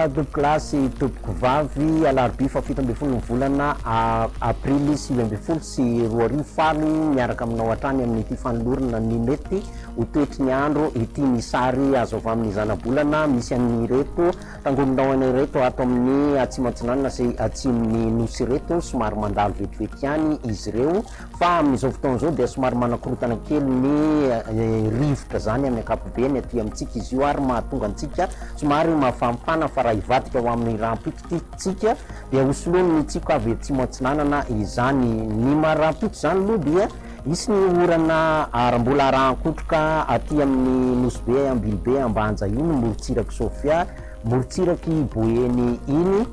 Tompokolahy sy tompokovavy, alarobia faha 17 ny volana aprily 2019, faly miaraka aminao hatrany amin'ity fanolorana ny mety ho toetry ny andro ity. Ny sary azo avy amin'ny zanabolana misy an'ireto tangoron-drahona ireto ato amin'ny atsimo atsinanana sy atsimon'ny nosy ireto, somary mandalo vetivety ihany izy ireo. Fa amin'izao fotoana izao dia somary manakorontana kely ny rivotra izany amin'ny ankapobeny aty amintsika izy io ary mahatonga antsika somary mafampana fa raha hivadika ho amin'ny rahampitso tsika dia ho soloin'ny tsiko avy atsimo atsinanana izany. Ny rahampitso izany aloha dia hisy ny orana ary mbola arahan-kotroka aty amin'ny Nosy Be, Ambilobe, Ambanja iny, morontsirak'i Sofia, morontsirak'i Boeny iny.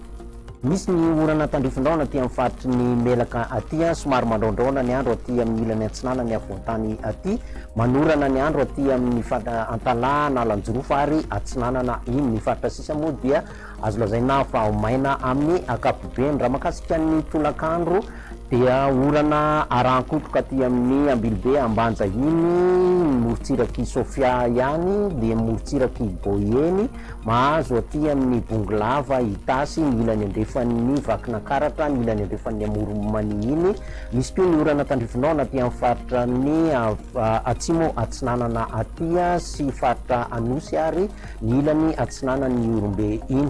Misy ny orana tandrifin-drahona aty amin'ny faritry ny Melaka aty, somary mandraondraona ny andro aty amin'ny ilany atsinanan'ny afovoan-tany aty, manorana ny andro aty amin'ny faritra Antalaha, Analanjirofo ary Atsinanana iny. Ny faritra sisa moa dia azo lazaina fa maina amin'ny ankapobeny. Raha mahakasika ny tolakandro dia orana arahan-kotroka aty amin'ny Ambilobe, Ambanja iny, ny morontsirak'i Sofia ihany, dia ny morontsirak'i Boeny. Mahazo aty amin'ny Bongolava, Itasy, ny ilany andrefan'ny Vakinankaratra, ny ilany andrefan'ny Amoron'i Mania iny. Misy koa ny orana tandrifindraona aty amin'ny faritra ny Atsimo Atsinanana aty sy faritra Anosy ary ny ilany atsinanan'ny Ihorombe iny.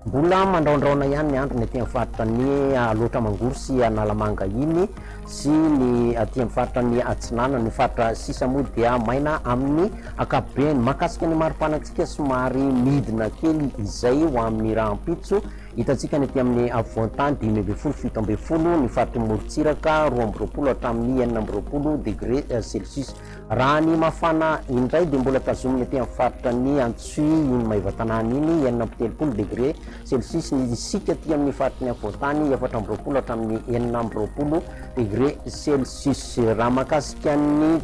Mbola mandraondraona ihany ny andro ny aty amin'ny faritra ny Alaotra Mangoro sy Analamanga iny sy ny aty amin'ny faritra ny Atsinanana. Ny faritra sisa moa dia maina amin'ny ankapobeny. Mahakasika ny maripanantsika somary midina kely izay ho amin'ny rahampitso. Hitantsika ny aty amin'ny afovoan-tany 15, 17, ny faritry ny morontsiraka 22 hatramin'ny 26 degré celsius. Raha ny mafana indray dia mbola tazomina ety amin'ny faritra ny Antsohihy iny Maevatanàna iny, 36 degre celsius, ny isika aty amin'ny faritry ny afovoan-tany 24 hatramin'ny 26 degre celsius. Raha mahakasika ny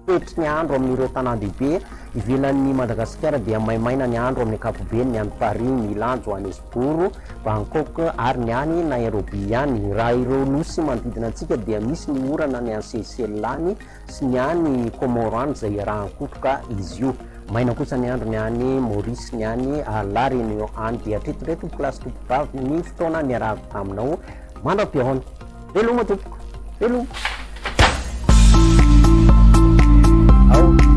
toetry ny andro amin'ireo tanàn-dehibe ivelan'i Madagasikara dia maimaina ny andro amin'ny ankapobeny, ny any Paris, Milan, Johannesburg, Bangkok ary ny any Nairobi ihany. Raha ireo nosy manodidina antsika dia misy ny orana ny any Seychelles any, sy ny any Comores any izay iarahan-kotroka izy io. Maina kosa ny andro ny any Maurice ny any La Réunion any. Dia hatreto indray tompokolahy sy tompokovavy ny fotoana niarahako taminao. Mandra-pihaona. Veloma tompoko. Veloma. Ao.